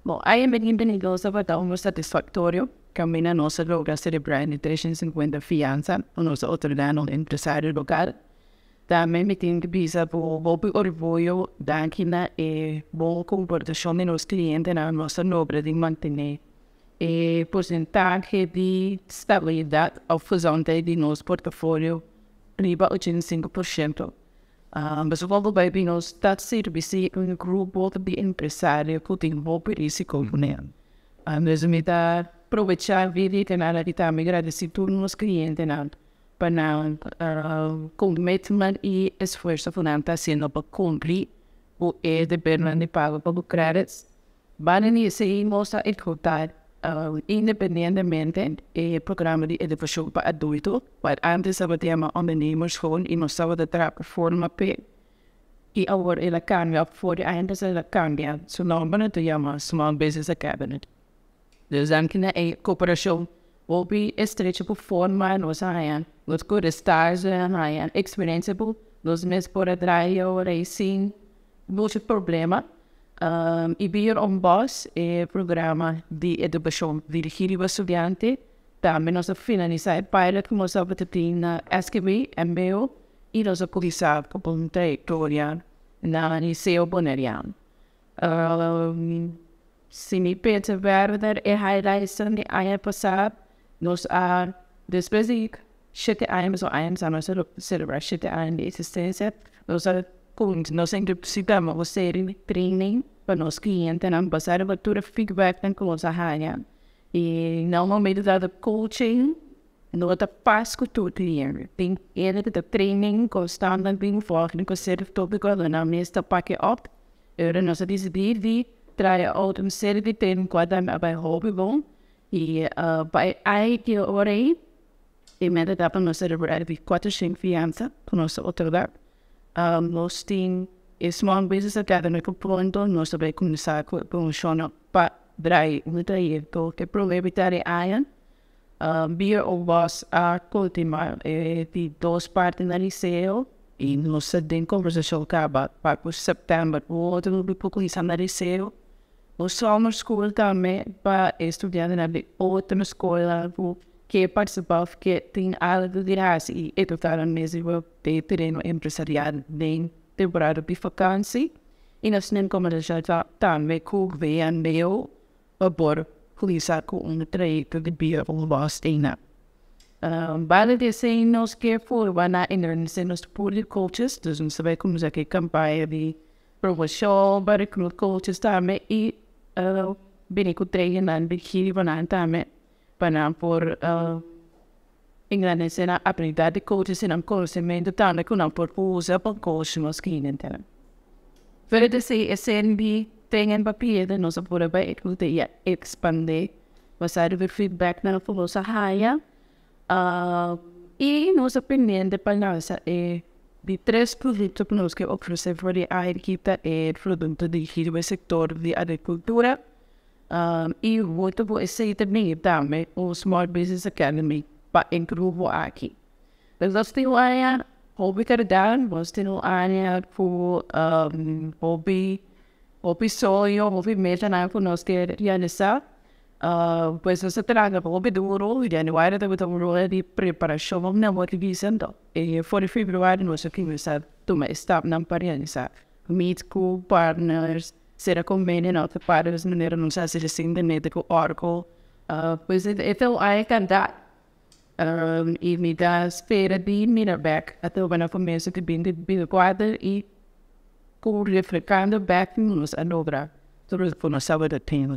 Bon, aña 2022 tabata un satisfaktorio, kaminda nos a logra selebrá e 350 fiansa ku nos a otorgá na un empresario lokal. Tambe mi tin ku bisa ku hopi orguyo danki na e bon komportashon di nos klientenan nos a logra di mantené e porsentahe di stabilidat òf gezondheid di nos portafolio riba 85%. Pasobra ku bai nos ta sirbi un grupo di empresario ku tin hopi risiko kuné. Dus mi ta probechá via di e kanal aki tambe gradisí tur nos klientenan pa nan commitment i esfuerso ku nan ta hasiendo pa kumpli ku e debernan di pago pa ku credits. Banda di esei nos ta ehekutá independientemente e programa di edukashon pa adulto, kual antes tabata yama ondernemersschool i nos tabata traha ku forma p'e i awor el a kambia for di aña pasá el a kambia su nomber ta yama Small Business Academy. Dus danki na e koperashon hopi estrecho ku forma nos a haña nos kore stage a haña eksperensia ku nos mes por a draai ora ei sin muchu problema. I Beer on Bus e programa di edukashon dirigí riba studiante. Tambe nos a finalisá e pilot ku nos tabata tin na SKB, mbo, i nos a kuminsá ku un trayektoria na Liceo Boneriano. Si mi pensa verder e highlightsnan di aña pasá nos a despues di shete aña pasobra aña pasá nos a selebrá shete aña di eksistensia nos a nos a introdusí tambe un serie di training pa nos klientenan basá riba tur e feedbacknan ku nos a haña i na un momento dado coaching no ta pas ku tur kliente tin hende ku ta training konstante bin volgende ku sierto tópiko nan mes ta pake op. Ora nos a disidí di traha out un serie di training kua tambe a bai hopi bon i pa e aña ki ora ei e meta ta pa nos selebrá di 400 fiansa ku nos ta otorgá. Nos tin e Small Business Academy ku pronto nos ta bai kuminsá ku e promoshonnan pa drai un trayekto ku e promé mitad di aña. Beer or Bus a kontinuá e di dos parti na Liceo i nos ta den kombersashon kaba pa ku sèptèmber otro grupo kuminsá na Liceo. Nos summer school tambe pa e studiantenan di otro skolnan ku ke partisipá òf ke tin algu di hasi i eduká nan mes riba e tereno empresarial den temporada di fakansi. I nos tin kombersashon tambe ku VMBO pa por kuminsá ku un trayekto di bira un bòs einan. Banda di esei nos ke forma na engrandeser nos pool di coaches, dus nos ta bai kuminsá ku e kampaña di promoshon pa recruit coaches tambe i bini ku trainingnan dirigí riba nan tambe pa nan por engrandeser nan abilidat di coaches i nan konosementu tambe ku nan por usa pa coach nos klientenan. Pero di esei esei di training pa kliente nos a puru bai i a ekspandé basá riba e feedbacknan ku nos a haña i nos a pendiente pa lansa e di tres produkto ku nos ke ofresé for di aña ta e produkto dirigí riba e sektor di agrikultura i huntu ku esei ta bini tambe un Small Business Academy pa e grupo aki. Dus nos tin un aña hopi kargá, nos tin un aña ku hopi hopi soño, hopi metanan ku nos ke realisá. Pues nos a traha hopi duru, januari tabata un luna di preparashon na bo ta bisa anto for di februari nos a kuminsá tuma e stapnan pa realisá, meet ku partners, sera kombenio na otro partners manera nos a hasi resientemente ku Oracle. Pues e ta un aña kargá i mi ta spera di mira bèk atrobe na komienso di 2024 i ku reflekando bèk nos a logra tur loke nos tabata tin.